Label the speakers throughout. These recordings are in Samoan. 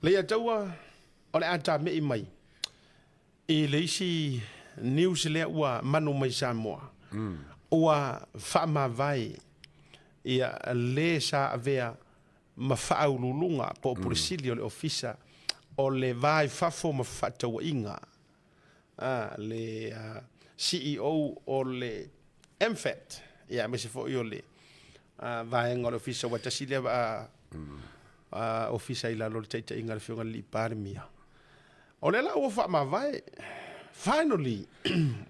Speaker 1: Leiataua o le a tame'i mai i le isi news lea ua manu mai Samoa, ua faamavae ia le sa avea ma faauluuluga po o Pule Sili o le Ofisa o le Va i Fafo ma Fefaatauaiga, le CEO o le MFAT, ia aemaise foi o le vaega o le Ofisa, ua tasi lea Ofisa i lalo o le taitaiga a le Afioga i le Alii Palemia. O lea la ua faamavae, finally,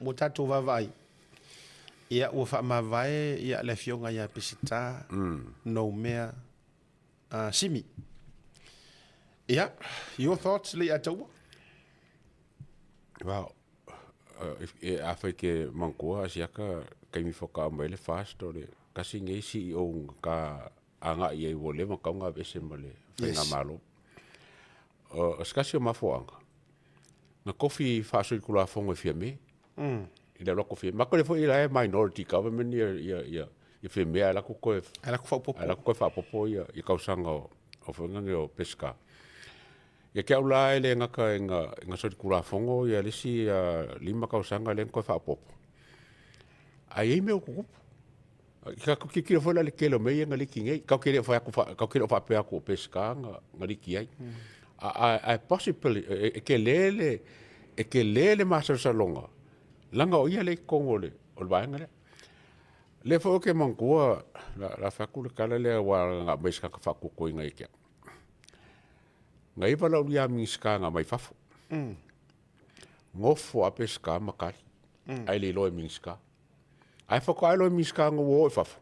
Speaker 1: ua tatou vaavaai, ia ua faamavae ia le Afioga ia Peseta Noumea Simi. Ia, your thoughts Leiataua?
Speaker 2: Well, afai ke manatua asiaka taimi faatoa aumai ai le FAST o le tasi lenei CEO na ta agai i ai ua leva ona tatau ona aveese ma le faigamalo. O se tasi o mafuaaga, na tofi faasolitulafono e Fiame, i le alu atu o Fiame. Matou le foi la e minority government ia Fiame ae alu atu toe,
Speaker 1: Ae alu atu faaopoopo.
Speaker 2: Ae alu atu toe faaopoopo ia tausaga o foi nei o Peseta. Ia te au la e le gata ina solitulafono ia le isi 5 tausaga lea na toe faaopoopo, ae i ai mea ua tutupu. Tatou tilotilo foi la i le tele o mea ia na liki nei. Tatou te le o fai atu, tatou te le o faapea atu o Peseta na liki ai. Ae possibly e tele le, e tele le masalosaloga leaga o ia lea e i totonu o le vaega lea. O lea foi ou te manatua, o le a fai atu le tala lea aua na aumai e se tagata faatuatuaina ia te au. Na i ai valaaulia a Minisita na aumai fafo. Nofo lava Peseta ma tali, ae le iloa e Minisita. Ae faatoa iloa e Minisita ina ua o i fafo,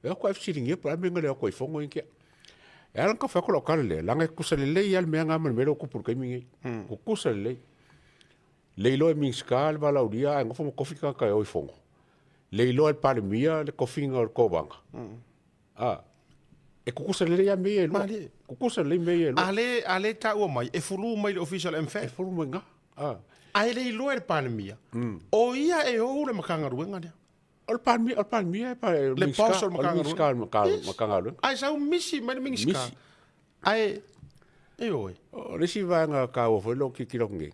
Speaker 2: e o atu ae fesiligia po o le a le mea na le o atu ai i fono ia. E ala ona tau fai atu lau tala lea, leaga e tutusa lelei lava le mea lena ma le mea lea ua tupu i le taimi lenei. Tutusa lelei. Le iloa e Minisita le valaaulia ae nofo ma tofi tagata e o i fono. Le iloa e le Palemia le tofiga o le Kovana. E tutusa lelei lava mea ia e lua. Tutusa lelei mea ia e lua.
Speaker 1: A lea e taua mai, e fulu mai i le Ofisa o le MFAT.
Speaker 2: E fulu mai i ina.
Speaker 1: Ae le iloa e le Palemia, o ia e ou le Matagaluega lea.
Speaker 2: O le Palemia, o le Palemia e
Speaker 1: le boss o le
Speaker 2: Minisita o le Matagaluega.
Speaker 1: Ae sau misi mai le Minisita. Ae, ioe.
Speaker 2: O le isi vaega taua foi lea ou te tilotilo atu nei,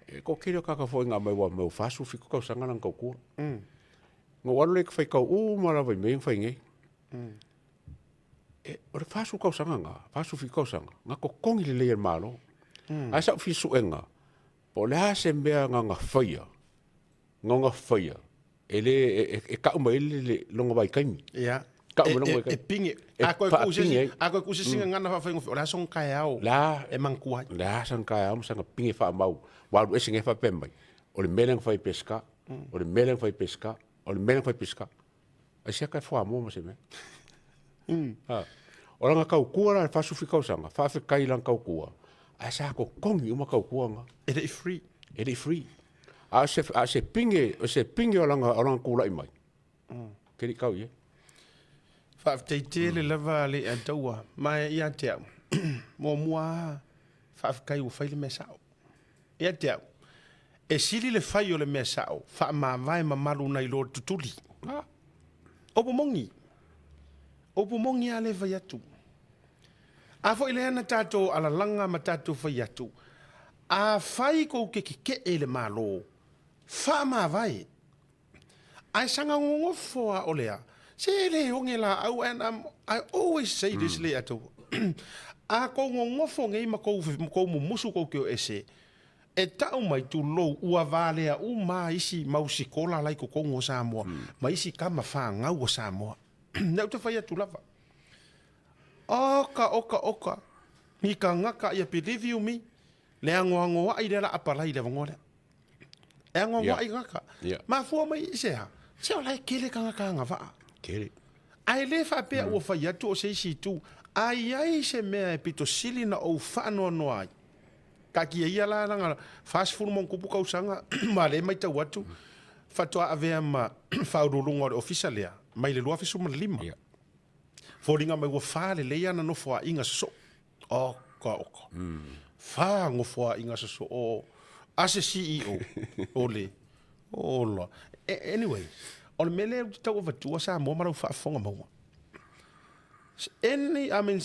Speaker 2: e toatele o tagata foi na aumai aua ua 47 tausaga lana tautua. Na ou alu lea ou te faitau uma lava i mea ia na fai nei. O le 40 tausaga lena, 47 tausaga, na totogi lelei e le Malo. Ae sa ou fia suega, po o le a se mea na ona faia, na ona faia, e le, e tau mai ai lona vaitaimi.
Speaker 1: Ia.
Speaker 2: Tau mai lona vaitaimi.
Speaker 1: E pinge. A toe tuu se isi, a toe tuu se isi gagana faafaigofie, o le a sona taeao e manatua ai.
Speaker 2: O le a sona taeao ma sana pinge faamau, ua alu ese nei faapea mai, o le mea lea na fai e Peseta, o le mea lea na fai e Peseta, o le mea lea na fai e Peseta. Aisea e fuamoa ma se mea. O lana tautua la i le 47 tausaga, faafetai i lana tautua, ae sa totogi uma tautua na.
Speaker 1: E le i free.
Speaker 2: E le i free. A o se, a o se pinge, o se pinge o lana, o lana tulai mai, ke le i tau i ai.
Speaker 1: Faafetai tele lava Leiataua, ma ia te au, muamua lava, faafetai ua fai le mea sao. Ia te au, e sili le fai o le mea sao, faamavae mamalu nai lo le tutuli. Upu moni. Upu moni lava lea e fai atu. A foi lea na tatou alalaga ma tatou fai atu, afai kou te keke'e i le Malo, faamavae. Ae saga gogofo a o lea, se e le oge laau and I always say this Leiataua, a kou gogofo nei ma kou mumusu kou te o ese, e tau mai tulou ua valea uma isi mau sikola la i totonu o Samoa ma isi tama fanau o Samoa. Lea ou te fai atu lava, oka oka oka, ni tagata ia believe you me, le anoanoai lea la apalai i le avanoa lea. E anoanoai tagata. Mafua mai i se a? Se o la e tele tagata agavaa.
Speaker 2: Tele.
Speaker 1: Ae le faapea ua fai atu o se isi itu. A i ai se mea e pito sili na ou faanoanoa ai, taatia ia la lana 40 ma ona tupu tausaga ma lea e matau atu faatoa avea ma faauluuluga o le ofisa lea mai le 2015. Foliga mai ua fa lelei ana nofoaiga sosoo. Oka oka. Fa nofoaiga sosoo a se CEO o le ola. Anyway, o le mea lea ou te tau avatua Samoa ma lau faafofoga maua. Any, I mean,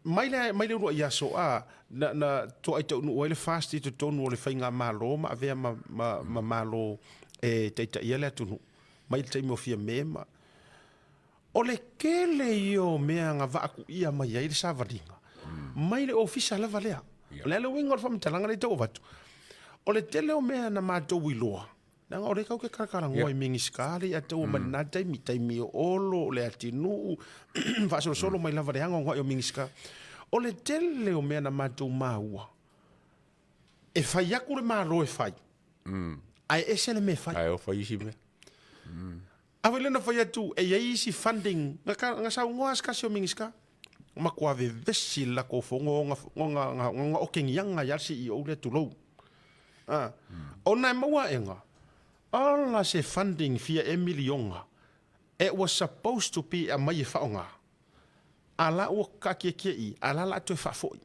Speaker 1: Mai le, mai le uluai aso a, na, na toai taunuu ai le FAST i totonu o le faigamalo ma avea ma, ma, ma Malo e taitaia le atunuu, mai le taimi o Fiame ma. O le tele ia o mea na vaakuia mai ai le savaliga, mai le ofisa lava lea. O le a le uiga o le faamatalaga lea e tau avatu? O le tele o mea na matou iloa, Leaga o lea tatou te talatalanoa i Minisita lea ia taua mai lena taimi, taimi o Olo, o Leatinuu, faasolosolo mai lava i le anoanoai o Minisita. O le tele o mea na matou maua, e fai atu le Malo e fai, ae ese le mea e fai.
Speaker 2: Ae o fai isi mea.
Speaker 1: A foi lea na fai atu e i ai isi funding, na saunoa se tasi o Minisita, matua vevesi le latou fono ona ona okegiaga ai lava le CEO lea, tulou. A, ona e maua aega, ola se funding fia ea miliona, it was supposed to be e aumai e faaaoga, a la ua taatiatia i i, a la o le a toe faafoi.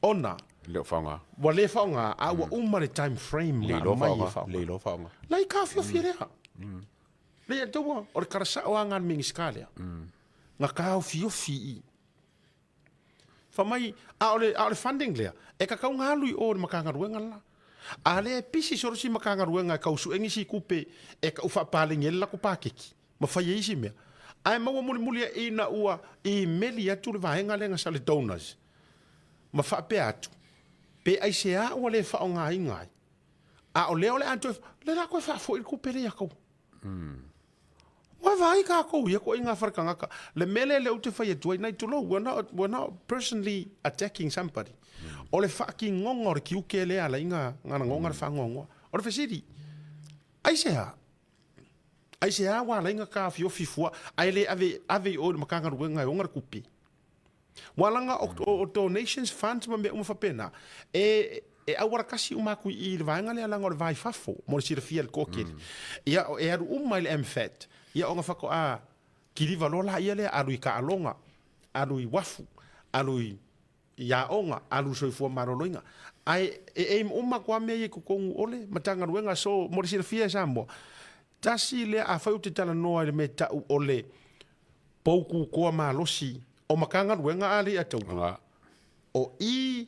Speaker 1: Ona,
Speaker 2: Le o faaaoga.
Speaker 1: ua le faaaoga, a ua uma le time frame
Speaker 2: na aumai e faaaoga. Le iloa faaaoga.
Speaker 1: La i taofiofia lea. Le ia taua, o le tala sao lava lena a le Minisita lea. Na taofiofi i i. Fai mai, a o le, a o le funding lea, e tatau ona alu i o i le Matagaluega le la. A lea e pisi solo si Matagaluega e tau sue nisi tupe e tau faapaleni ai le latou paketi ma fai ai isi mea. Ae maua mulimuli ai ina ua imeli atu le vaega lea na sa le donors ma faapea atu, pe aisea ua le faaaogaina ai, a o lea o le a toe, lea o le a toe faafoi le tupe lea ia tou. Ua vaai tatou ia ituaiga fale tagata. Le mea lea lea ou te fai atu ai, nai tulou, we're not, we're not personally attacking somebody. O le faatinoga o le tiute lea e ala ai na lagona le faanoanoa. O le fesili, aisea? Aisea ua ala ai na taofiofi fua ae le ave, ave i o i le Matagaluega e ona le tupe? Ua laga o donations funds ma mea uma faapena, e e auala tasi uma atu i i le vaega lea leaga o le va i fafo mo le silafia e le toatele. Ia e alu uma i le MFAT, ia ona faatoa kiliva loa laia lea, alu i taaloga, alu i uafu, alu i aoga, alu i soifua maloloina. Ae e aim uma atu lava mea ia i totonu o le Matagaluega. So mo le silafia e Samoa, tasi lea afai ou te talanoa i le mea e tau o le pou kukoa malosi o Matagaluega a Leiataua, o i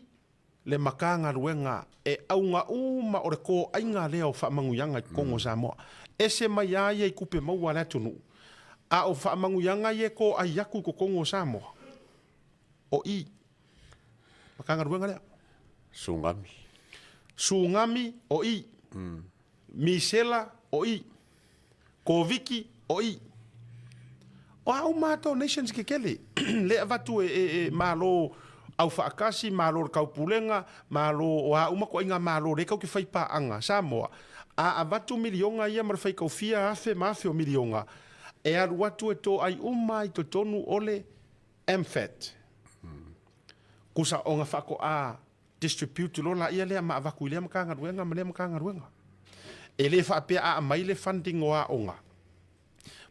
Speaker 1: le Matagaluega e auga uma o le toaiga lea o faamanuiaga i totonu o Samoa. Ese mai a ia i tupe maua a le atunuu, a o faamanuiaga ia e toai atu i totonu o Samoa, o i Matagaluega lea.
Speaker 2: Sugami.
Speaker 1: Sugami, o i. Misela, o i. Koviki, o i. O a uma lava donations kekele lea e avatu e Malo Aufaatasi, Malo o le Taupulega, Malo o a uma ituaiga Malo lea tatou te fai paaga, Samoa, a avatu miliona ia ma le faitau fia afe ma afe o miliona, e alu atu e toai uma i totonu o le MFAT. Kusa ona faatoa distribute loa laia lea ma avatu i lea Matagaluega ma lea Matagaluega. E le faapea a aumai le funding o aoga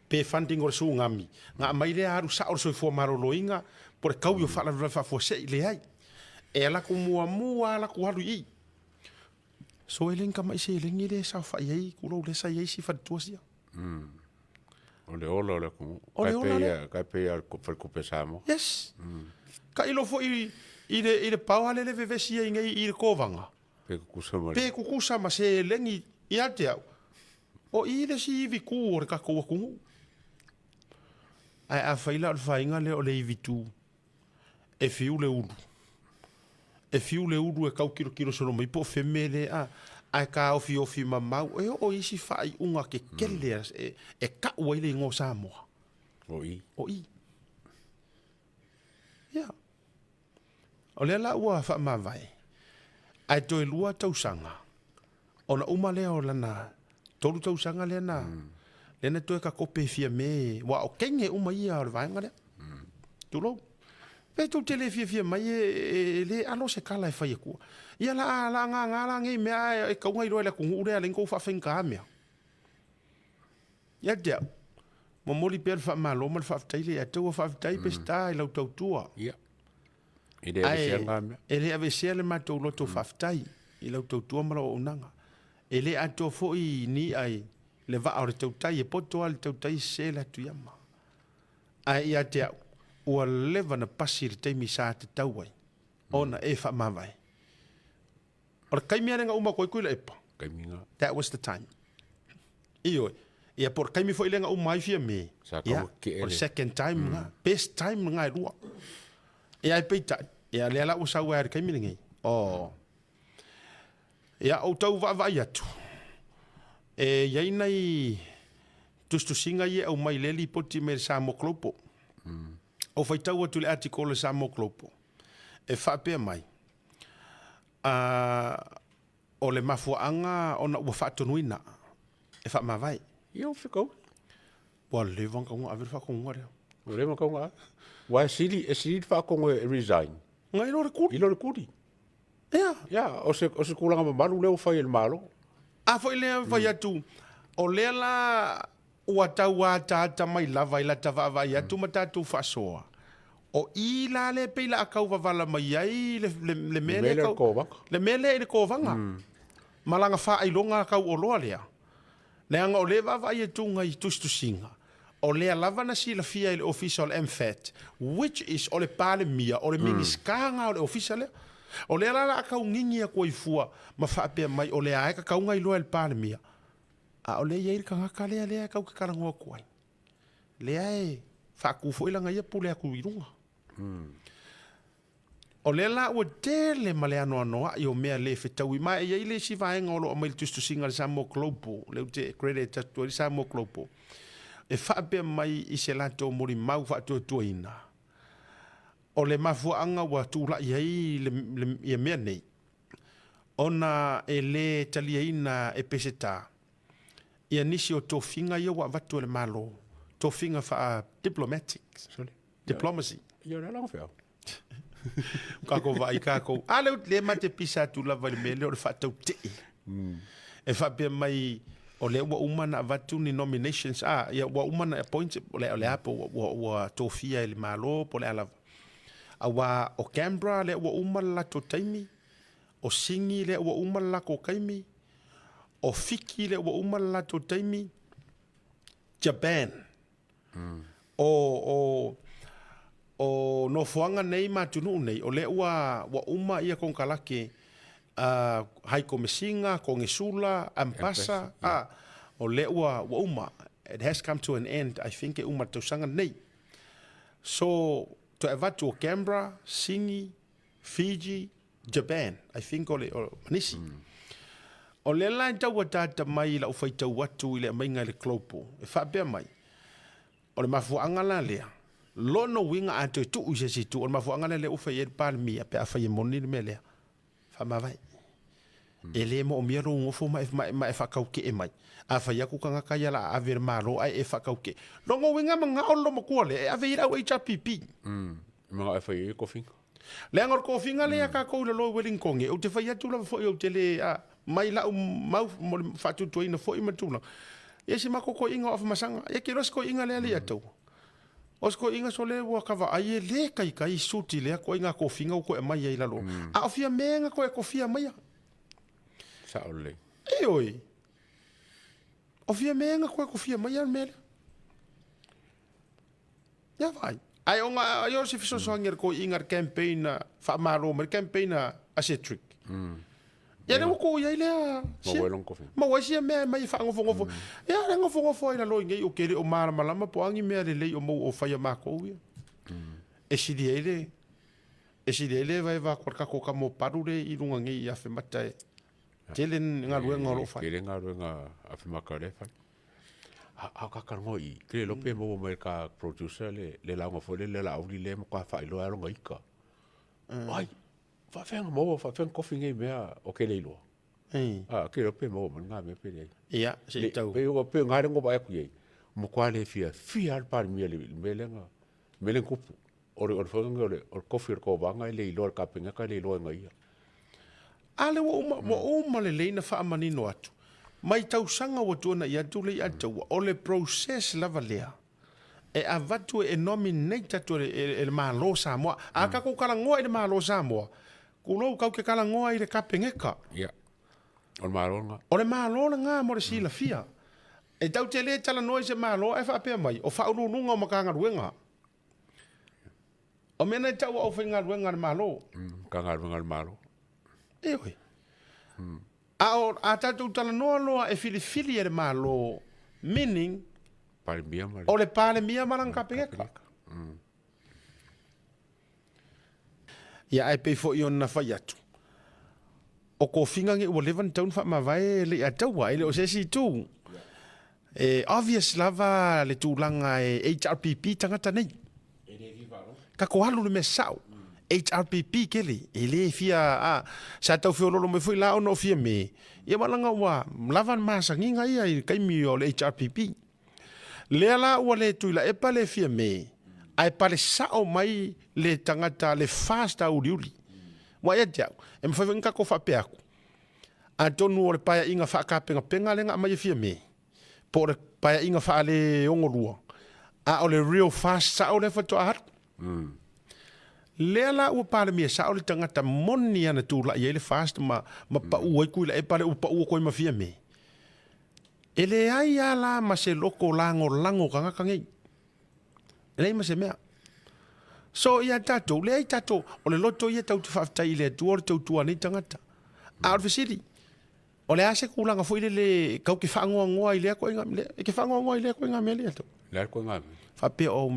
Speaker 1: pe funding o le sugami, na aumai lea alu sao le soifua maloloina po o le taui o faalavelave faafuasei, leai. E alu atu muamua lava latou alu i i. So e le ni tamai seleni lea e saofai ai, tulou lea sa i ai si faletua sia.
Speaker 2: O le ola o le atunuu.
Speaker 1: O le ola lea.
Speaker 2: Tai pei o le faletupe Samoa.
Speaker 1: Yes. Tailo foi i le, i le paoa lea le vevesi ai nei i le kovaga.
Speaker 2: Pe kukusa ma le.
Speaker 1: Pe kukusa ma seleni ia te au. O i le isi ivi tu o le tatou atunuu. Ae afai la o le faiga lea o le ivi tu, e fiu le ulu. E fiu le ulu e tau tilotilo solo mai po o feme le a, ae taofiofi mamau e oo i isi faaiuga kekele mm. e, e tau ai le igoa o Samoa.
Speaker 2: O i.
Speaker 1: O i. Ia. O lea la ua faamavae, ae toe 2 tausaga, ona uma lea o lana 3 tausaga lea na, mm. lea na toe takope e Fiame, ua o kenge uma ia o le vaega lea. Mm. Tulou. Pe tou te le fiafia mai e, e, e le alo se kala e fai atua. Ia la la ngā ngā la ngei mea e, e kaunga iloa i le atunuu lea, le kou whaawhenga mea. Ia te au, momoli pea le faamalo ma le faafetai le ia te ua faafetai Peseta i lau tautua.
Speaker 2: Ia. E le aveesea lena mea.
Speaker 1: E le aveesea le matou loto faafetai i lau tautua ma lau auaunaga. E le atoa foi ni i'a i le vaa o le tautai, e poto lava le tautai e sese le atu i ama. Ae ia te au, Ua leva na pasi le taimi sa tatau ai ona e faamavae. O le taimi lava lea na uma atu ai Tuilaepa.
Speaker 2: Taimi na.
Speaker 1: That was the time. Ioe. Ia po o le taimi foi lea na uma ai Fiame.
Speaker 2: Sa tau
Speaker 1: Ia, o le second time na, best time na e lua. Ia ae peitai, ia lea la ua sau ai i le taimi lenei. Oh. Ia ou tau vaavaai atu, e i ai nai tusitusiga ia e aumai i lea lipoti mai le Samoa Global. Ou faitau atu i le article o le Samoa Global, e faapea mai, o le mafuaaga ona ua faatonuina e faamavae.
Speaker 2: Ia ua fekau.
Speaker 1: Ua leva ona tatau ona ave le faatonuga lea.
Speaker 2: Ua leva ona tatau ona ave. Aua e sili, e sili le faatonu e resign.
Speaker 1: Nai lo le kuli.
Speaker 2: I lo le kuli.
Speaker 1: Ia.
Speaker 2: Ia, o se, o se tulaga mamalu lea ua fai e le Malo.
Speaker 1: A foi lea fai atu, o lea la ua tau ataata mai lava i lata vaavaai atu ma tatou faasoa, o i la lea pei la a tau vavala mai ai le, le, le mea lea
Speaker 2: tau,
Speaker 1: le mea lea i le kovaga. Ma lana faailoga tauoloa lea. Leaga o lea e vaavaai atu i tusitusiga, o lea lava na silafia e le Ofisa o le MFAT, which is o le Palemia, o le Minisita lena o le Ofisa lea. O lea la o le a taugigi atu ai fua ma faapea mai o lea lava e tatau ona iloa e le Palemia, a o lea e i ai le tagata lea lea tatou te talanoa atu ai, lea e faatu foi lana ia pule atu i luga. O lea la ua tele ma le anoanoai o mea le fetaui ma e i ai le isi vaega o lo o aumai i le tusitusiga a le Samoa Global, lea ou te credit atu ai le Samoa Global, e faapea mai i se latou molimau faatuatuaina, o le mafuaaga ua tulai ai le, le, ia mea nei, ona e le taliaina e Peseta ia nisi o tofiga ia ua avatu e le Malo, tofiga faa-diplomatic, diplomacy.
Speaker 2: Ia, o le ala feau.
Speaker 1: Kako vaai kākou. A lea le ma te pisa atu lava i le mea lea o le faatautee. E faapea mai o lea ua uma na avatu ni nominations, a, ia ua uma na appoint, o le, o le a po ua, ua, ua tofia e le Malo po o le a lava. Aua o Canberra lea ua uma le latou taimi, o Sini lea ua uma le latou taimi, o Fiti lea ua uma le latou taimi, Japan. O, o, o nofoaga nei ma atunuu nei, o lea ua, ua uma ia konekarate a Hai Komesina, Konesula, Ampasa, a, o lea ua, ua uma. It has come to an end, I think e uma i le tausaga lenei. So, toe avatu o Canberra, Sini, Fiji, Japan, I think o le, o, ma nisi. O lea la e tau ataata mai i lau faitau atu i le aumaiga i le Global, e faapea mai, o le mafuaaga la lea, lona uiga a toe tuu i se isi itu, o le mafuaaga lea lea ua fai ai le Palemia pe afai e moni le mea lea, faamavae. E le moomia lou nofo ma e, ma e, ma e faataukee mai. A fai atu tagata ia la ave le Malo ae e faataukee. Lona uiga e manao le loomatua lea e ave i ai le au HRPP.
Speaker 2: E manao e fai ai le tofiga.
Speaker 1: Leaga o le tofiga lea ia tatou i lalo i Wellington, ou te fai atu lava foi ou te le, a, mai lau mau mo le faatuatuaina foi ma tulaga. Ia si matou toeaina o Afamasaga, ia ke iloa si toeaina lea le ia taua. O si toeaina sole ua ka vaai e le kaikai suti lea toaiga tofiga ua toe aumai ai i lalo. A o fia mea na toe tofia maia.
Speaker 2: Sao lelei.
Speaker 1: Ioe. O fia mea na toe tofia maia le mea lea. Ia vaai. Ae ona ai o se fesoasoani a le toeaina i le campaign a faamalo mai le campaign a Cedric. Ia lea ua tuu i ai lea
Speaker 2: sia. Maua ai lona tofiga.
Speaker 1: Maua ai sia mea e mai e faanofonofo. Ia lea nofonofo ai lalo i nei o ke le o malamalama po o a ni mea lelei o maua o fai a matou ia. E sili ai le e sili ai le evaeva atu a le tatou tama o Palu lea i luga nei i Afemata e tele galuega o lo o fai.
Speaker 2: Tele galuega a Afemata lea e fai. A o ka talanoa i i, ke le iloa pe maua mai e ka producer le, le lauga foi lele a Laauli lea e matua faailoa ai lona ika. Ai, faafefea ona maua, faafefea ona tofi nei mea o ke le iloa. A, ke le iloa pe maua mai lena mea pe leai.
Speaker 1: Ia, se i tau.
Speaker 2: Pei o pei o lena lea na ou vaai atu i ai, ua matua le fiafia lava le Palemia i le mea lea na, mea lea na tupu. O le, o le foi lea o le, o le tofi o le Kovana e le iloa e le Kapeneta e le iloa e ia.
Speaker 1: A lea ua uma, ua uma lelei na faamanino atu, mai tausaga ua tuanai atu le i'a taua, o le process lava lea e avatu e nominate atu e, e, e le Malo o Samoa. A tatou talanoa i le Malo o Samoa, tulou tatou te talanoa i le Kapeneta.
Speaker 2: Ia. O le Malo lena.
Speaker 1: O le Malo lena mo le silafia. E tatou te le talanoa i se Malo ae faapea mai, o Faauluuluga o Matagaluega. O mea na e tau aufaigaluega a le Malo.
Speaker 2: Matagaluega a le Malo.
Speaker 1: Ioe. A o a tatou talanoa loa e filifili e le Malo, meaning
Speaker 2: Palemia ma le.
Speaker 1: O le Palemia ma lana Kapeneta. Ia ae pei foi ona fai atu, o kofiga nei ua leva ona tatau ona faamavae e le i ataua, e le o se isi itu. E obvious lava le tulaga e HRPP tagata nei. Tatou alu i le mea sao. HRPP tele, e le fia, a, sa tau feololo mai foi la ona o Fiame, ia ma laga ua lava le masaniga ia i le taimi o le HRPP. Lea la ua le Tuilaepa le Fiame, ae pale sao mai le tagata le FAST auliuli. Ua ia te au, e mafai foi ona tatou faapea atu, atonu o le paeaiga faatapenapena lea na aumai e Fiame, po o le paeaiga faale-62, a o le real fast sao lea faatoa alu. Lea la ua palemia sao le tagata moni ana tulai ai le fast ma, ma pau ai Tuilaepa lea ua pau atu ai ma Fiame. E leai lava la ma se loko lagolago o tagata nei. E leai ma se mea. So ia tatou, leai tatou, o le loto ia tatou te faafetai i le Atua o le tautua a nei tagata. A o le fesili, o le a se tulaga foi lele kau ke faanoanoa i lea ituaiga mea, e ke faanoanoa i lea ituaiga mea lea tou?
Speaker 2: Le a ituaiga mea?
Speaker 1: Faapea o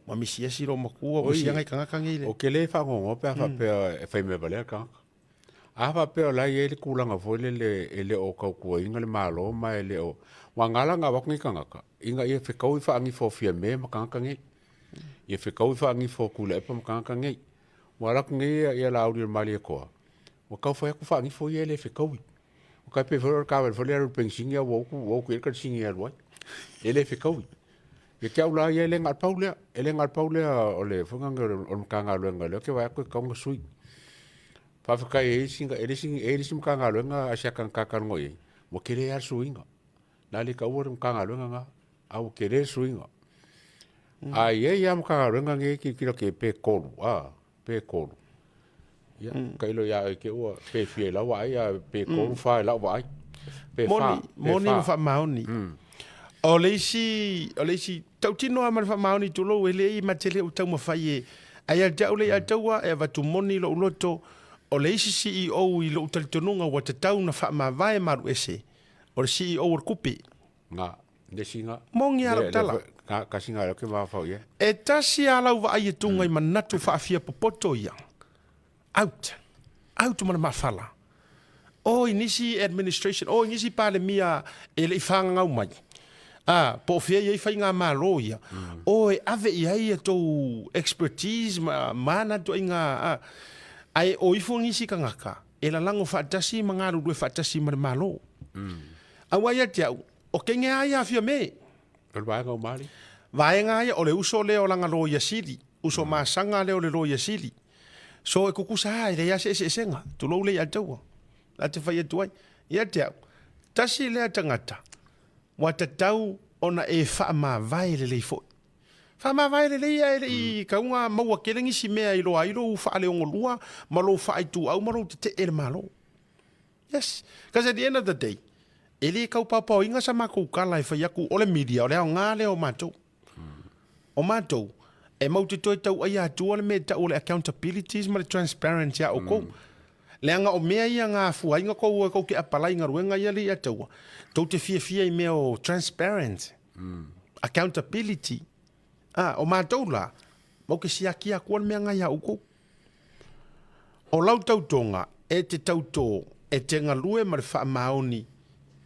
Speaker 1: ua misiasi lou matua, ua misia nai tagata nei le.
Speaker 2: Ou te le faanoanoa pe a faapea e fai mea valea le tagata. A faapea o la e i ai le tulaga foi lele e le o tautuaina le Malo ma e le o... Aua na ala ona avatu nei tagata, ina ia fetaui faanifo o Fiame ma tagata nei. Ia fetaui faanifo o Tuilaepa ma tagata nei. Ua alu atu nei ia Laauli o le Malietoa, ua tau fai atu faanifo ia e le fetaui. Ua tai pei foi o le taavale foi lea e alu i le penisini a ua utu, ua utu i ai le kanisini e alu ai. E le fetaui. Ia te au la ia e le na o le pau lea, e le na o le pau lea o le foi lea o le Matagaluega lea ou te vaai atu e tatau ona sui. Faafetai e i ai le isi Matagaluega a si ata na ta talanoa i ai, ua tele lava le suiga. Na le taua le Matagaluega lena, a ua tele le suiga. A i ai lava Matagaluega nei e tilotilo atu i ai pe tolu, a, pe tolu. Ia, tailo ia oe te ua pe fia i lau vaai, a pe tolu, fa i lau vaai. Pe fa,
Speaker 1: Moni,
Speaker 2: pe
Speaker 1: moni
Speaker 2: fa.
Speaker 1: ma faamaoni. O le isi, o le isi, tautino lava ma le faamaoni tulou, e leai ma te le o taumafai e, ae ia te au le Ataua e avatu moni lou loto, o le isi CEO i lou talitonuga ua tatau ona faamavae ma alu ese, o le CEO o le Kupe.
Speaker 2: Nga, le isi nga.
Speaker 1: Moni lava lau tala.
Speaker 2: Nga, kasi nga lea ou te mafaufau i ai.
Speaker 1: E tasi lava lau vaai e tuga i manatu faafia popoto ia. Out. Out ma le mafala. O i nisi administration, o i nisi Palemia e le i fagagau mai, a, po o fea i ai faigamalo ia, o e ave i ai a tou expertise ma manatu aiga, a, ae o ifo nisi tagata e lalago faatasi ma galulue faatasi ma le Malo. Aua ia te au, o kenge a ia Fiame.
Speaker 2: O le vaega o Mali.
Speaker 1: Vaega ia, o le uso lea o lana loia sili, uso masaga lea o le loia sili. So e kukusa lava, e leai lava se eseesega, tulou le Ataua, la te fai atu ai. Ia te au, tasi lea tagata ua tatau ona e faamavae lelei foi. Faamavae lelei ae le i tauga maua tele nisi mea i loa ai lou faaleogolua ma lou faaituau ma lou tetee i le Malo. Yes, because at the end of the day, e le tau paopaoina sa matou tala e fai atu o le media, o le aoga lea o matou. O matou, e mau te toe tauaia atua le mea e tau o le accountabilities ma le transparency a outou. Leaga o mea ia na afua ai na tou o e tou te apalai i galuega ia le i ataua, tou te fiafia i mea o transparent, accountability. A, o matou la, mau te siakia atua le mea na ia outou. O lau tautoga e te tautō e te galue ma le faamaoni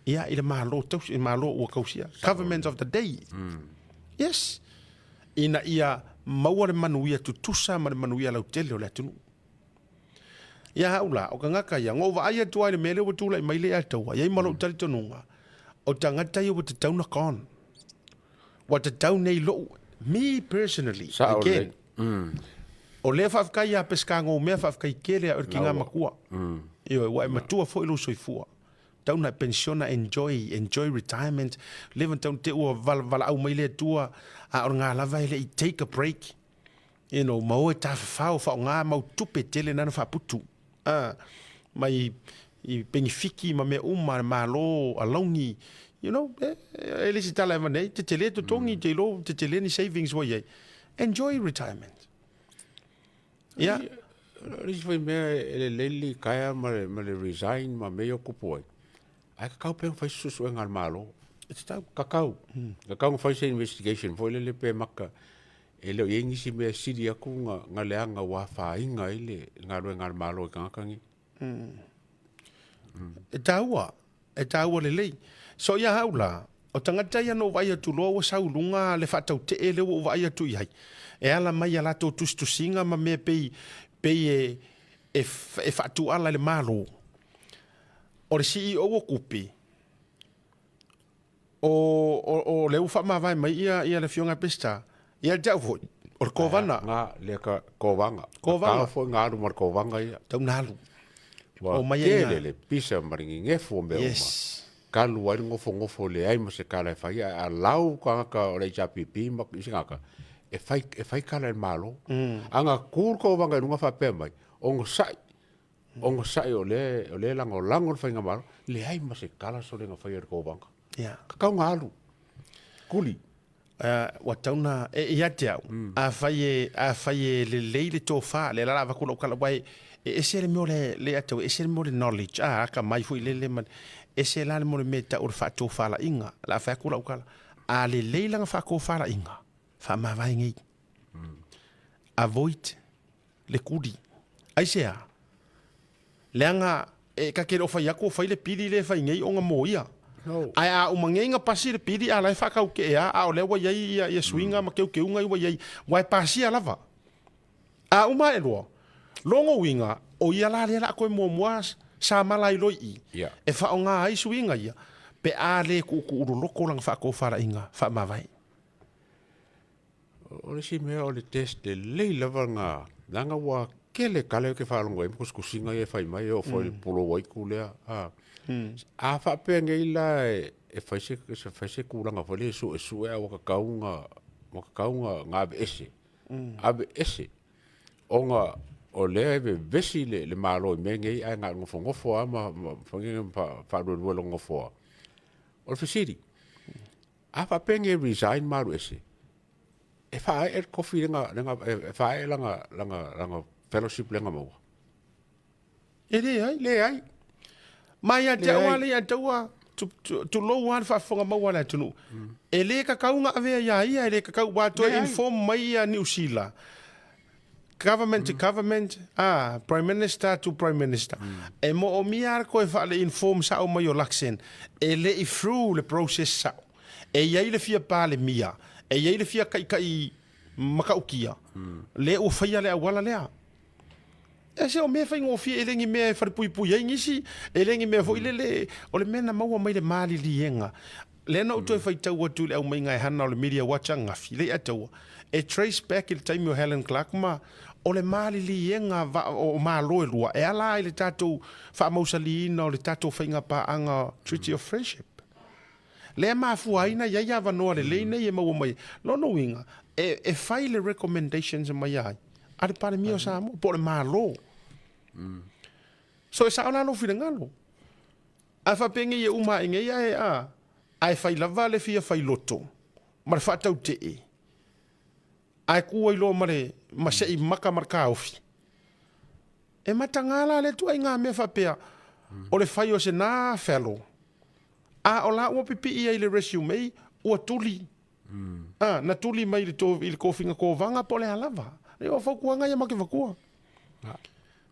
Speaker 1: ia i le Malo tausi, i le Malo ua tausia, government of the day. Yes. Ina ia maua le manuia tutusa ma le manuia lautele o le atunuu. Ia au la, o tagata ia, na ou vaai atu lava i le mea lea ua tulai mai le Ataua, e i ai ma lou talitonuga, o tagata ia ua tatau ona gone. Ua tatau nei lou, me personally,
Speaker 2: Sao
Speaker 1: again,
Speaker 2: lelei.
Speaker 1: O lea faafetai ia Peseta ngou mea faafetai tele a oe le kina matua. Ioe, ua e matua foi lou soifua. Tau na e penisiona enjoy, enjoy retirement. Leva tau te ua valaau mai le Atua, a o le nga lava e le i take a break. You know, ma o e tafafao faoga mau tupe tele nana faaputu. A, mai i penifiki ma mea uma, malo, alauni, you know, e le isi tala e avane ai, tetele totogi, te iloa tetele ni savings ua i ai. Enjoy retirement. Ia.
Speaker 2: O le isi foi mea e lelei le litaea ma le, ma le resign ma mea ia o tupu ai, ae tatau pea ona fai se suesuega a le Malo.
Speaker 1: E tatau.
Speaker 2: Tatau. Tatau ona fai se investigation foi lele pe maka e le o i ai nisi mea e sili atu na, na leaga ua afaina ai le galuega a le Malo i tagata nei.
Speaker 1: E taua, e taua lelei. So ia au la, o tagata ia na ou vaai atu loa ua sau i luga le faatautee lea ua ou vaai atu i ai, e ala mai i a latou tusitusiga ma mea pei, pei e, e, e faatuala i le Malo. O le CEO o Kupe, o, o, o lea ua faamavae mai ia, ia le Afioga ia Peseta, ia te au foi, o le Kovana.
Speaker 2: Nga, lea ka, Kovaga.
Speaker 1: Kovaga.
Speaker 2: Ka foi nga alu ma le Kovaga ia.
Speaker 1: Tau na alu.
Speaker 2: Ua
Speaker 1: O mai
Speaker 2: tele le pisa ma le gegefu o mea uma.
Speaker 1: Yes.
Speaker 2: Kalu ai le nofonofo leai ma se kala e fai ai, a lau tagata o le HRPP ma isi tagata, e fai, e fai kala e le Malo. A na tu le Kovaga i luga faapea mai, onosai, onosai o lea, o lea e lagolago le Faigamalo, leai ma se kala sole na faia e le Kovaga.
Speaker 1: Yeah.
Speaker 2: Tatau na alu. Kuli.
Speaker 1: Ua tatau na, e, ia te au, afai e, afai e lelei le tofa, lea la o le a avatu lau tala, aua e, e ese le mea o le, le ia te au, e ese le mea o le knowledge, a, atamai foi lele ma, ese la le mea o le mea e tau o le faatofalaiga, o le a fai atu lau tala, a lelei lana faatofalaiga, faamavae nei. Avoid le kuli. Aisea? Leaga e ta te le o fai atu o fai le pili lea e fai nei ona mo ia.
Speaker 2: No.
Speaker 1: Ae a uma nei na pasi le pili a la e faatautee a, a o lea ua i ai ia, ia suiga ma teuteuga ia ua i ai, ua e pasia lava. A uma ae loa, lona uiga, o ia la lea la a toe muamua samala ai loa i i,
Speaker 2: Yeah.
Speaker 1: e faaaoga ai suiga ia, pe a le tuutuu loloto lana faatofalaiga faamavae.
Speaker 2: O le isi mea o le test lelei lava na leaga ua tele tala ou te faalogo ai ma tusitusiga ia e fai mai e oo foi i le pulou aitu lea a. A faapea nei la e fai se fai se tulaga foi lea e suesue a ua tatau ona ua tatau ona aveese, aveese ona o lea e vevesi le Malo i mea nei ae na o le nofonofo lava ma faaluelue i lona nofoa. O le fesili, A faapea nei e resign ma alu ese, e faaee le tofi lea na, e faaee lana, lana, lana fellowship lea na maua?
Speaker 1: E leai.
Speaker 2: Leai.
Speaker 1: Ma ia te au lea ia taua, tulou lava le faafofoga maua a le atunuu. E le tatau ona avea ia ia, e le tatau, ua toe inform mai ia Niu Sila, government to government, a, Prime Minister to Prime Minister. E moomia lava le toe faale-inform sao mai o Luxen, e le i through le process sao. E i ai le fia Palemia, e i ai le fia taitai matautia, lea ua faia le auala lea. E se o mea faigofie, e le ni mea e falepuipui ai nisi, e le ni mea foi lele, o le mea na maua mai le maliliega. Lea na ou toe faitau atu i le aumaiga e hana o le Media Watch ananafi, le i ataua, e trace back i le taimi o Helen Clark ma o le maliliega o Malo e lua e ala ai le tatou faamausaliina o le tatou faigapaaga Treaty of Friendship. Lea e mafua ai na i ai avanoa lelei nei e maua mai ai. Lona uiga, e fai le recommendations mai ai a le Palemia o Samoa po o le Malo. So e sao la lou finagalo. Ae faapenei e uma ae nei ae a, ae fai lava le fia fai loto ma le faatautee, ae ku ai loa ma le ma sei maka ma le taofi. E mataga la lea ituaiga mea faapea o le fai o se na fellow, a o la ua pipii ai i le resume ua tuli, a, na tuli mai i le i le tofiga tovaga po o le a lava. O fautuaga ia ma te avatua.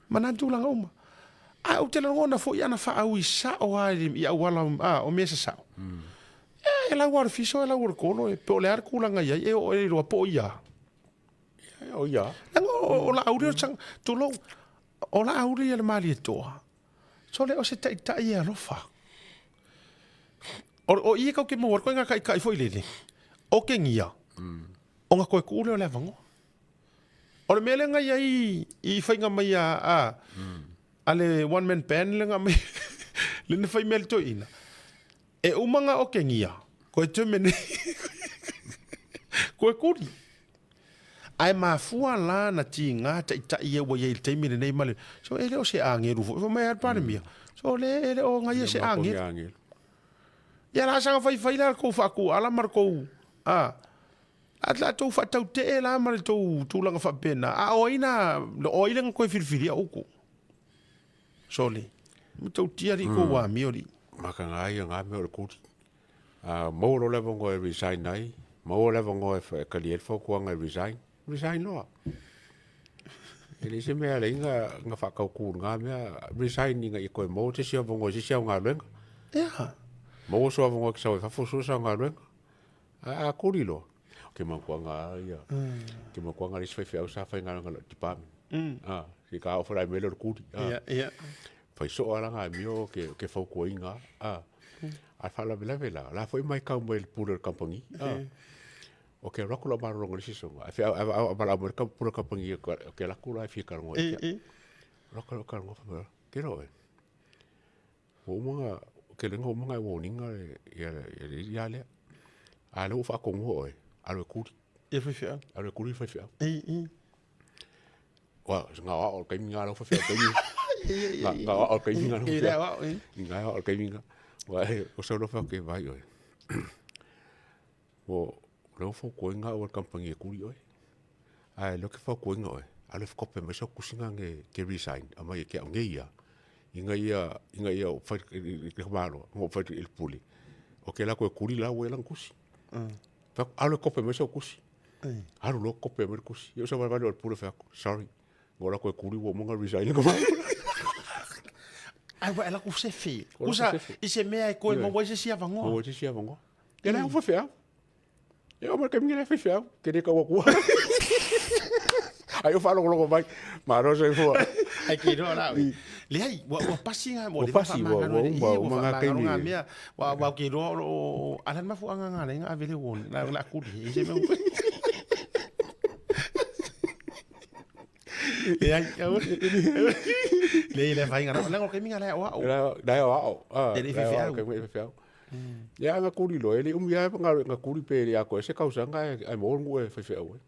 Speaker 1: Ma na tulaga uma. Ae ou te lagona foi ana faaui sao lava i auala o mea sasao. E lau lava o le fiso e lau o le kolo e po o le a le tulaga i ai e oo e iloa po o ia.
Speaker 2: O ia.
Speaker 1: Leaga o Laauli o le saga, tulou, o Laauli ia le Malietoa, sole o se taitai e alofa. O i e kau ke maua atu ai ngā taitai foi lele, o Kenia, ona toe tuu lea o le avanoa. O le mea lea na i ai i faiga mai a, a, a le one man band lea na aumai, lea na fai mai e le toeaina, e uma na okegia, koe terminate, koe kuli. Ae mafua la na tiga taitai ia ua i ai i le taimi lenei ma le, so e le o se agelu foi, fai mai a le Palemia, so le e le o gaia se agelu. Ia la saga faifai la le tou faatuala ma le tou, a. A la tou faatautee la ma le tou tulaga faapena, a o ai na, o ai le na toe filifilia outou? Sole, matautia alii tou amio alii.
Speaker 2: Maka ia ngā mea o le kuli. A maua loa le avanoa e resign ai, maua le avanoa e tali ai le fautuaga e resign, resign loa. E leai se mea e ala ai ona faatautu i lena mea, resign ina ia toe maua se isi avanoa i se isi au galuega.
Speaker 1: Ia.
Speaker 2: Maua sou avanoa e te sau ai i fafo sue sau galuega. Ae a kuli loa, ou te manatuaga lava ia, ou te manatuaga le isi faifeau sa faigaluega i lau department. Se i ta oo foi la i le mea lea o le kuli.
Speaker 1: Ia, ia.
Speaker 2: Fai soo lava lana amio ou te fautuaina lava. A o le faalavelave la, o la foi e matau mai e le pule o le kamupani. Ou te alu atu lau malologa i le isi aso, ae valaau mai le pule o le kamupani ou te alu atu la e fia talanoa ia te au. Alu atu talanoa fai mai, ke loa oe, ua uma ona, ou te iloaina ua uma ona e warn ina le alii lea, a o lea ua ou faatonuina oe, alu e kuli.
Speaker 1: Ia faifeau.
Speaker 2: Alu e kuli le faifeau. Aua na o au i le taimi lena o faifeau i le taimi lena. Na o au i le taimi lena.
Speaker 1: E le aoao.
Speaker 2: Na o au i le taimi lena. Aua o sau loa fai atu, vaai oe, o lea ua fautuaina au e le kamupani e tuli oe, ae o lea ou te fautuaina oe, alu e kope mai sau tusi lena e te resign aumai ia te au nei lava, ina ia ou fai i le tamaloa ma ou fai atu i le Pule, ou te alu atu e tuli la ua i ai lana tusi. Fai atu, alu e kope mai sau tusi. Alu loa kope mai le tusi. Ia ou savalivali loa i le Pule fai atu, sorry, na ou alu atu e tuli ua uma ona resign le tamaiti.
Speaker 1: Ai ua e alu atu sefe. Kusa i se mea e toe maua ai se isi avanoa.
Speaker 2: Maua ai se isi avanoa. Ia la e faifeau. Ia oo mai le taimi nei la e faifeau. Ke le tau atua. Ai o faalogologo mai. Malo soifua.
Speaker 1: Ai ke iloa la oe. Leai, ua pasi ngā,
Speaker 2: ua pasi, ua uma, uma ngā taimi.
Speaker 1: Ngā mea, ua ke iloa o loo, ala le mafuaaga ngā lenga ave le uone, la la kuli, e se mea. Leai, leai, le faiga, la o taimi ngā lea o ao.
Speaker 2: La o ao.
Speaker 1: E le faifeau.
Speaker 2: Ia ana kuli loa, e le umi lava na kuli pe le atoa ai se tausaga ae maua le nuu e faifeau ai.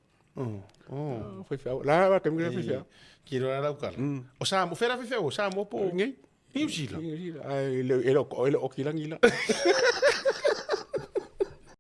Speaker 2: Faifeau. La la taimi lea faifeau.
Speaker 1: Ki roa lau kala. O Samoa, fea la faifeau, o Samoa po o
Speaker 2: Nei.
Speaker 1: Niu Sila.
Speaker 2: Niu Sila. Ae e le o kilagi la.